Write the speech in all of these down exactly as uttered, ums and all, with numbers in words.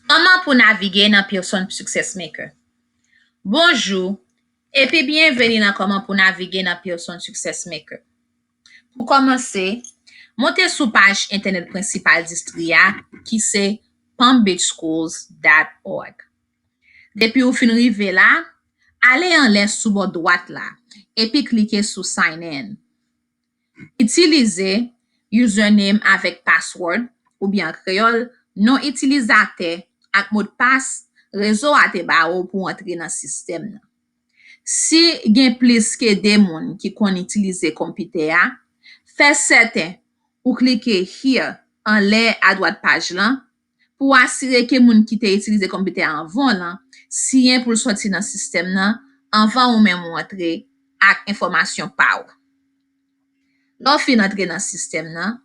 Kòman pou navige nan Pearson Success Maker? Bonjou, epi byenveni nan Kòman pou navige nan Pearson Success Maker. Pou kòmanse, monte sou paj entènèt prensipal distri a, ki se palm beach schools dot org. Depi w fin rive la, ale anlè sou bò dwat la, epi klike sou Sign In. Itilize username avèk password, oubyen an kreyòl, non itilizatè ak modpas rezo a te ba ou pou w antre nan sistèm nan. Si gen plis ke de moun ki konn itilize konpitè a, fè sèten ou klike Here anlè adwat paj lan pou w asire ke moun ki te itilize konpitè a anvan w lan siyen pou l sòti nan sistèm nan anvan ou menm ou antre ak enfòmasyon pa w. Lè w fin antre nan sistèm nan,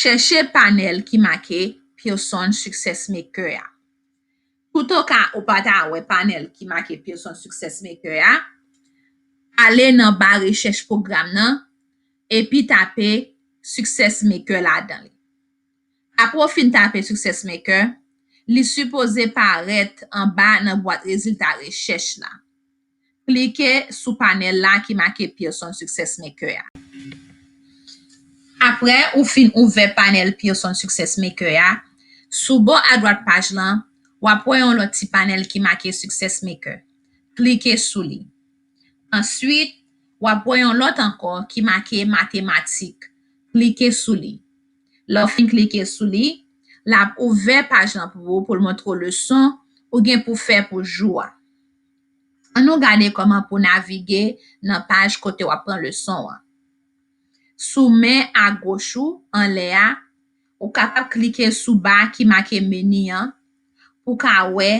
chèche panèl ki make Pearson Success Maker a. Toutoka ou pa ta wè panèl ki make Pearson Success Maker a, ale nan ba rechèch pwogram nan epi tape Success Maker ladan li. Apre w fin tape Success Maker, li sipoze parèt anba nan bwat rezilta rechèch la. Klike sou panèl la ki make Pearson Success Maker a. Apre ou fin ouvè panèl Pearson Success Maker a, sou bò adwat paj lan, w ap wè yon lòt ti panèl ki make Success Maker. Klike sou li. Answit, w ap wè yon lòt ankò ki make Matematik. Klike sou li. Lè w fin klike sou li, l ap ouvè paj lan pou ou pou l montre w leson ou gen pou fè pou jou a. Ann nou gade kòman pou navige nan paj kote w ap pran leson an. Sou men agoch ou, anlè a, ou kapab klike sou ba ki make meni an pou w ka wè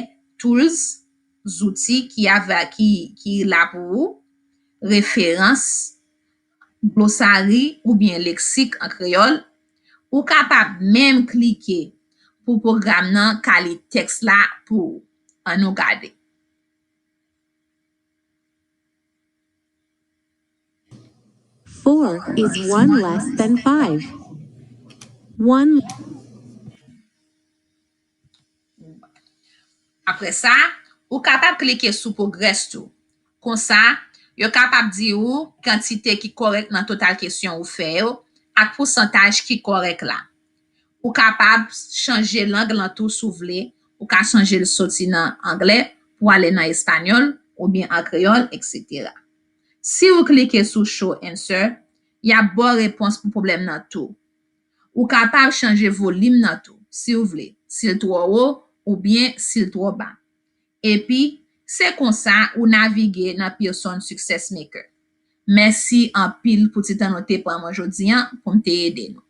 tools, zouti ki avè, ki, ki la pou ou, referans, glosari oubyen leksik an kreyòl. Ou kapab menm klike pou pwogram nan ka li tèks la pou ou. Ann nou gade. Four is one less than five. One. Apre sa, ou kapab klike sou Progress tou. Konsa, yo kapab di ou kantite ki kòrèk nan total kesyon ou fè yo ak pousantaj ki kòrèk la. Ou kapab chanje lang lan tou si w vle. Ou ka chanje l soti nan anglè pou ale nan espanyòl oubyen an kreyòl, etsetera. Si w klike sou Show Answer, y ap ba w repons pou pwoblèm nan tou. Ou kapab chanje volim nan tou, si w vle, si l twò wo oubyen si l twò ba. Epi, se konsa ou navige nan Pearson Success Maker. Mèsi anpil pou ti tan nou te pran mwen jodi an pou m te ede nou.